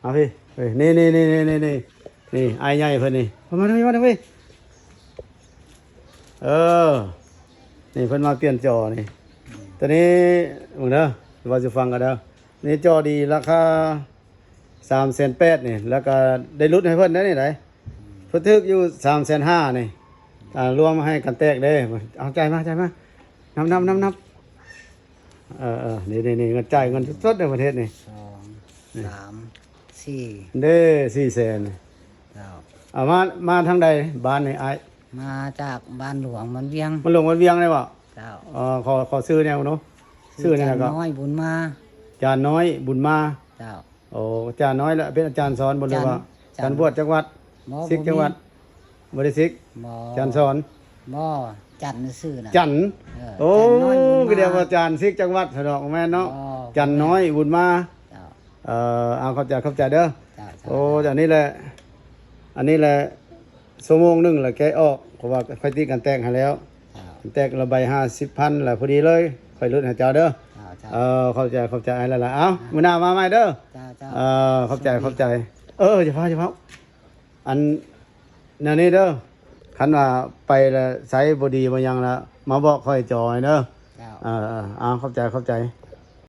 ເອົາພີ່ ເອີ ນີ້ໆໆໆ ນີ້ອ້າຍໃຫຍ່ເພິ່ນນີ້ ເຂົ້າມາທາງນີ້ ມາທາງນີ້ ເອີ ນີ້ເພິ່ນມາປ່ຽນຈໍນີ້ ໂຕນີ້ເບິ່ງເດີ ເວົ້າສູ່ຟັງກັນເດີ ນີ້ຈໍດີລາຄາສາມແສນແປດນີ້ ແລ້ວກໍໄດ້ຫຼຸດໃຫ້ເພິ່ນໄດ໋ນີ້ໄດ໋ ເພິ່ນຖືກຢູ່ສາມແສນຫ້ານີ້ ອ່າ ລວມໃຫ້ກັນແຕກເດ້ ເອົາຈ່າຍມາ ຈ່າຍມາ ນັບໆໆໆ ເອີໆ ນີ້ໆ ເງິນ ຈ່າຍເງິນສົດໆໃນປະເທດນີ້ ສອງ ສາມ ສີ່ ເດ້ ສີ່ແສນ ເຈົ້າ ເອົາມາ ມາທາງໃດບ້ານນີ້ອ້າຍ? ມາຈາກບ້ານຫຼວງວັນວຽງ ບ້ານຫຼວງວັນວຽງໄດ້ບໍ່? ເຈົ້າ ເອີ ຂໍ ຂໍຊື່ແດ່ເນາະ ຊື່ນີ້ລະກໍ ຈັນນ້ອຍ ບຸນມາ ຈານນ້ອຍ ບຸນມາ ເຈົ້າ ໂອ້ ອາຈານນ້ອຍລະເປັນອາຈານສອນບໍ່ ຫຼືວ່າ ຈັນ ຈັນບວດຈັກວັດ? ບໍ່ ສິກຈັກວັດ? ບໍ່ໄດ້ສິກ ບໍ່ ອາຈານສອນ ບໍ່ ຈັນຊື່ນະ ຈັນ ເອີ ໂອ້ ຈັນນ້ອຍບຸນມາ ກໍດຽວວ່າອາຈານສິກຈັກວັດຊະດອກ ບໍ່ແມ່ນເນາະ ບໍ່ ຈັນນ້ອຍບຸນມາ ເຈົ້າ ເອີ ເອົາ ເຂົ້າໃຈ ເຂົ້າໃຈເດີ ເຈົ້າ ໂອ້ ອັນນີ້ແຫຼະ ອັນນີ້ແຫຼະ ຊົ່ວໂມງໜຶ່ງລະແກະອອກ ເພາະວ່າຂ້ອຍຕິດກັນແຕກໃຫ້ແລ້ວ ເຈົ້າ ກັນແຕກລະໃບຫ້າສິບພັນລະພໍດີເລີຍ ຂ້ອຍຫຼຸດໃຫ້ເຈົ້າເດີ ເຈົ້າ ເຈົ້າ ເອີ ເຂົ້າໃຈ ເຂົ້າໃຈຫຼາຍໆ ເອົາ ອ່າ ມື້ໜ້າມາໃໝ່ເດີ ເຈົ້າ ເຈົ້າ ເອີ ຂອບໃຈ ໂຊກດີ ຂອບໃຈ ເອີ ຢ່າຟ້າວ ຢ່າຟ້າວ ອັນ ແນວນີ້ເດີ ຄັນວ່າໄປລະໃຊ້ບໍ່ດີບໍ່ຫຍັງລະ ມາບອກຂ້ອຍຈໍໃຫ້ເດີ ເຈົ້າ ເອີໆ ເອົາ ຂອບໃຈ ຂອບໃຈ